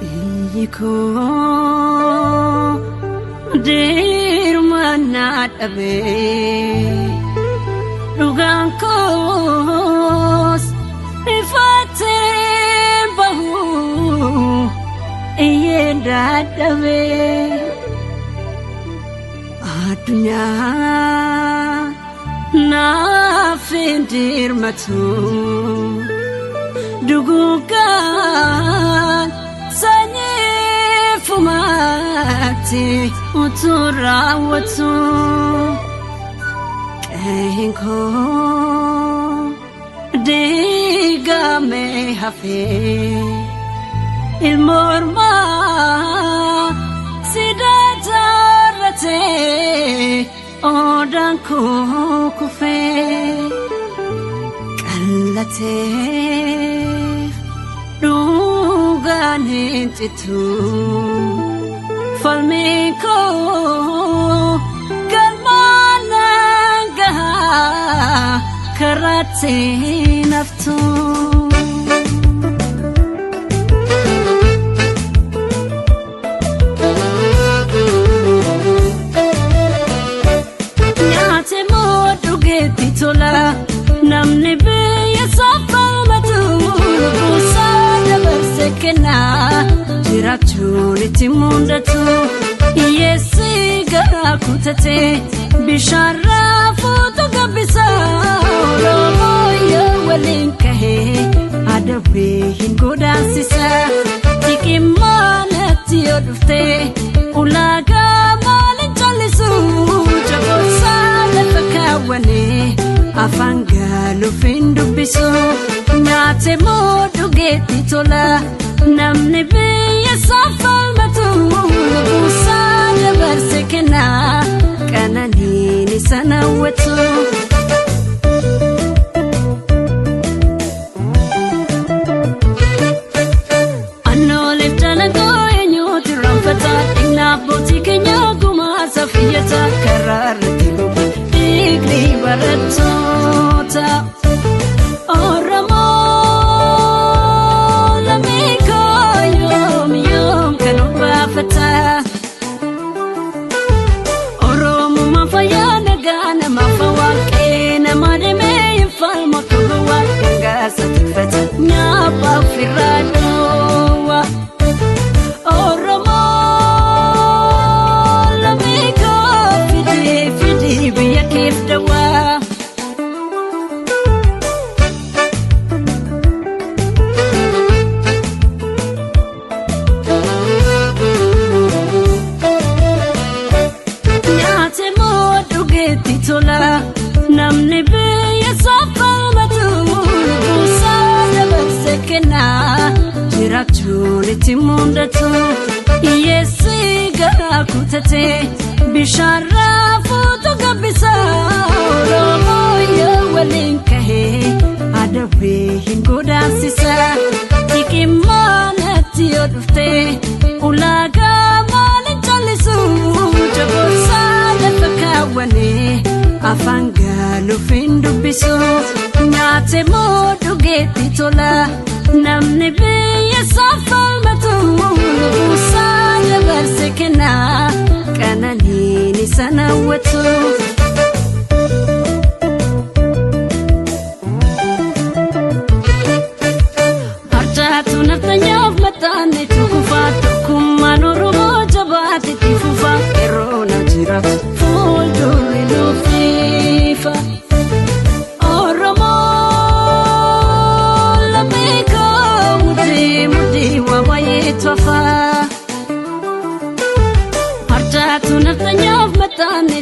Iyyi koo dirmannaa dhabee dhugaan koos ifattee bahu iyyeen dadhabee addunyaa naaf hin dirmatu duguuggaan sanyii fumaatti utuu raawwatu qe'een koo diigamee hafee ilma ormaa siidaa jaarratee odaan koo kufee qallatee dhugaan hin citu falmiin koo galmaan nan gahaa karaatti naftu. Nyaate moo dhugeetti tola namni biyya isaa falmatu lubbuusaa dabarse kenna jiraachuun itti mundatu hiyyeessi garaa kutate bishaan raafuutu gabbisa Oromoo yoo waliin kahee adawwee hin godaansisa xiqimmaanatti yoo dhufte ulaagaa maaliin callisu jaboorsaa lafa kaawwanee afaan gaaluuf hin dubbisu nyaate moo dhugeetti tola namni biyya isaa falmatu lubbuusaa dabarse kenna qananiin isa hawwatu. Annooleef dalagoo eenyuutu irraanfata dhimna abbootii keenya gumaa safiyyata karaa irratti gogu dhiigni barattoota. Oromoo lammii koo yoom yoom kan obbaafata. Oromummaan fayyaa nagaa namaaf waaqee nama deemee hin falmu akka gowwaa dhangaasa tikfata nyaapha ofirraa dhoowwa. Oromoo lammii koo fidii fidii biyya keef dawaa. Nyaate moo dhugeetti tola namni biyya isaa falmatu lubbuusaa dabarse kenna jiraachuun itti mundatu hiyyeessi garaa kutate bishaan raafuutu gabbisa Oromoo yoo waliin kahee adawwee hin godaansisa xiqimmaanatti yoo dhufte ulaagaa maaliin callisu jaboorsaa lafa kaawwanee afaan gaaluuf hin dubbisu nyaate moo dhugeetti tola namni biyya isaa falmatu lubbuusaa dabarse kenna qananiin isa hawwatu. Harcaatu naftanyaaf maxxanne tukufa tokkummaan Oromoo jabaate itti fufa yeroo na jiraatu fuuldurri nuufiifa. Oromoo lammii koo mudii mudii waa baay'eetu hafa. Harcaatu naftanyaaf maxxanne